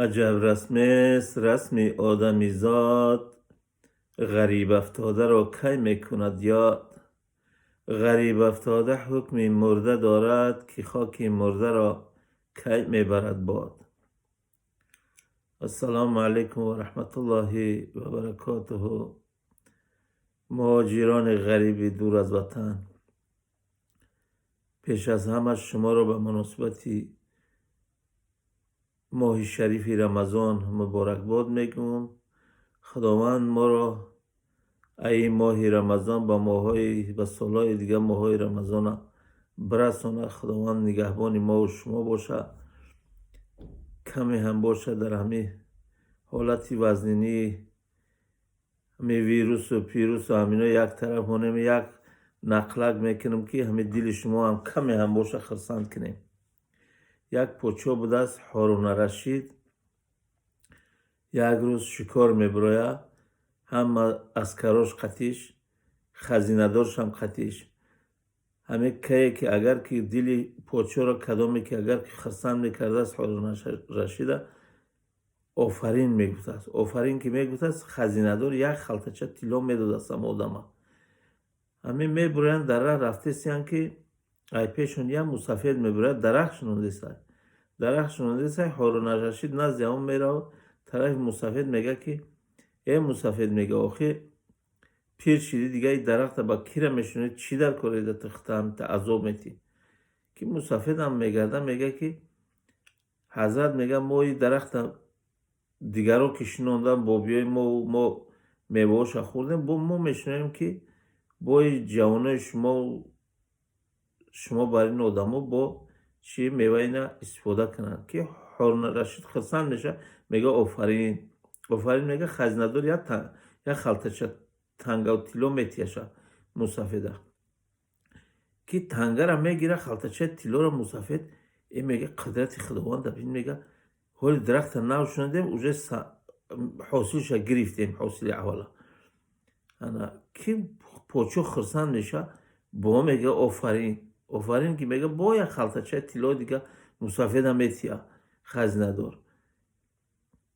Аҷаб расмест расми одамизод, ғариб афтодаро кай мекунад ёд? Ғариб афтода ҳукми мурда дорад, ки хоки мурдаро кай мебарад бод? Ассалому алайкум ва раҳматуллоҳи ва баракотуҳу. Муҳоҷирони ғариби дур аз ватан, пеш аз ҳама шуморо ба муносибати моҳи шарифи Рамазон муборакбод мегӯм. Худованд моро ай моҳи Рамазон ба моҳҳои, ба солҳои дига моҳҳои Рамазона бирасонад. Худованд нигаҳбони мову шумо бошад. Каме ҳам бошад, дар ҳамин ҳолати вазнинии ҳамин вирусу пирусу ҳамино як тараф монем, як нақлак мекунем, ки ҳамин дили шумо ҳам каме ҳам бошад хурсанд кунем. Як подшоҳ будааст, Ҳоруна Рашид. Як рӯз шикор мебирояд, ҳама аскарош қатиш, хазинадоршам қатиш. Ҳамин кае ки агар ки дили подшоҳро кадоме ки агар ки хурсанд мекардааст Ҳоруна Рашида, офарин мегуфтааст. Офарин ки мегуфтааст, хазинадор як халтача тилло медодааст ҳама одама. Ҳамин мебуроянд, дар раҳ рафтесиянд, ки ай пешон як мусафед мебурояд, дарахт шинондесай. Дарахт шинондесай. Ҳоруна Рашид назди ҳамон меравад, тарафи мусафед мега, ки: «Э, мусафед, — мега, — охир пир шидӣ, дига и дарахта ба кира мешунӣ? Чӣ дар кореда тихтаам та азоб метӣ?» Ки мусафедам мегарда, мега, ки: «Ҳазрат, — мега, — мо и дарахта дигаро ки шинондан, бобиёи мо, мо меваоша хӯрдем, бо мо мешунавем, ки бои ҷавонои шумо, шумо бар ин одамо бо чӣ мева ина истифода кунанд». Ки Ҳоруна Рашид хурсанд мешавад, мега: «Офарин, офарин». Мега, хазинадор як халтача тангаву тилло метияша мусафеда. Ки тангара мегира, халтачаи тиллоро мусафед э мега: «Қудрати Худованда бин», мега, «ҳоли дарахта нав шунидем, уже ҳосилша гирифтем, ҳосили аввала». Ана ки подшоҳ хурсанд мешавад, бо мега: «Офарин, офарин». Ки мега, бо як халтачаи тиллои дига мусафеда метия хазинадор.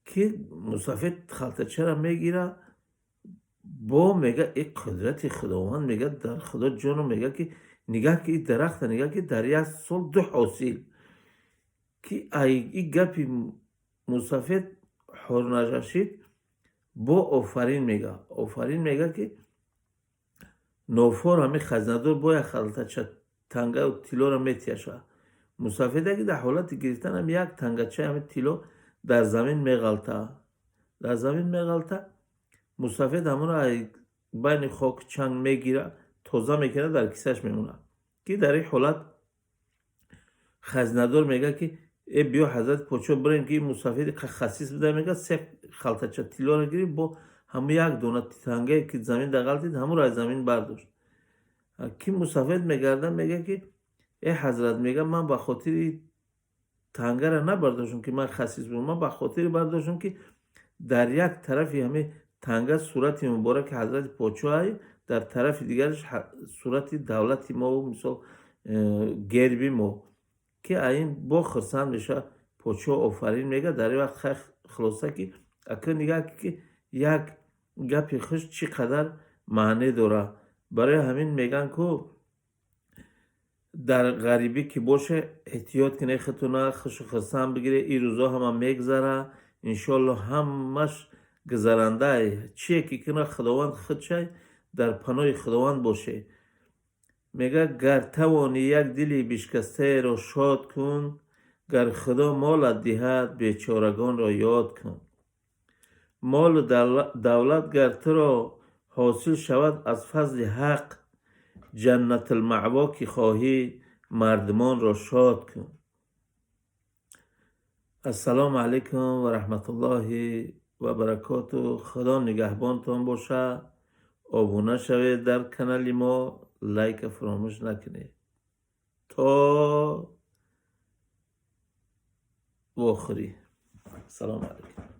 Ки мусафед халтачаро мегира, бо мега: «Э, қудрати Худованд», мега, «дар Худо ҷону», мега, «ки нигаҳ, ки и дарахта нигаҳ, ки дар як сол ду ҳосил». Ки ай и гапи мусафед Ҳоруна Рашид бо офарин мега, офарин мега. Ки нофор ҳамин хазинадор бо як халтача тангаю тиллоро метияша мусафеда. Ки дар ҳолати гирифтанам як тангачаи ҳамин тилло дар замин меғалта, дар замин меғалта. Мусафед ҳамонро байни хоку чанг мегира, тоза мекунад, дар кисаш мемонад. Ки дар ин ҳолат хазинадор мега, ки: «Э, биё, ҳазрати подшоҳ, бирем, ки ин мусафеди хасис буда», мега, «се халтача тиллоро гирифт, бо ҳамун як дона тангае, ки замин дағалтид, ҳамонро аз замин бардошт». Ки мусафед мегарда, мега, ки: «Э, ҳазрат, — мега, — ман ба хотири тангара набардоштам, ки ман хасис будам. Ман ба хотире бардоштам, ки дар як тарафи ҳамин танга сурати мубораки ҳазрати подшоҳ, дар тарафи дигараш сурати давлати мо, мисол, герби мо». Ки ин бо хурсанд мешавад подшоҳ, офарин мега. Дар ин вақт хулоса, ки ака нигаҳ, ки як гапи хуш чӣ қадар маъне дорад. Барои ҳамин мегӯянд, ку дар ғарибӣ ки боше, эҳтиёт кунед худтона, хушу хурсанд бигиред. Ин рӯзҳо ҳама мегзара, иншоалло, ҳамаш гузарандае. Чие ки кунад, Худованд худшай, дар паноҳи Худованд боше. Мега: «Гар тавонӣ, як дили бишкастаеро шод кун, гар Худо молат диҳад, бечорагонро ёд кун. Молу давлат гар туро ҳосил шавад аз фазли Ҳақ, ҷаннатулмаъво ки хоҳӣ, мардумонро шод кун». Ассалому алайкум ва раҳматуллоҳи ва баракоту. Худо нигаҳбонтон бошад. Обуна шавед дар канали мо, лайка фаромӯш накунед. То вохӯрӣ, салому алайкум.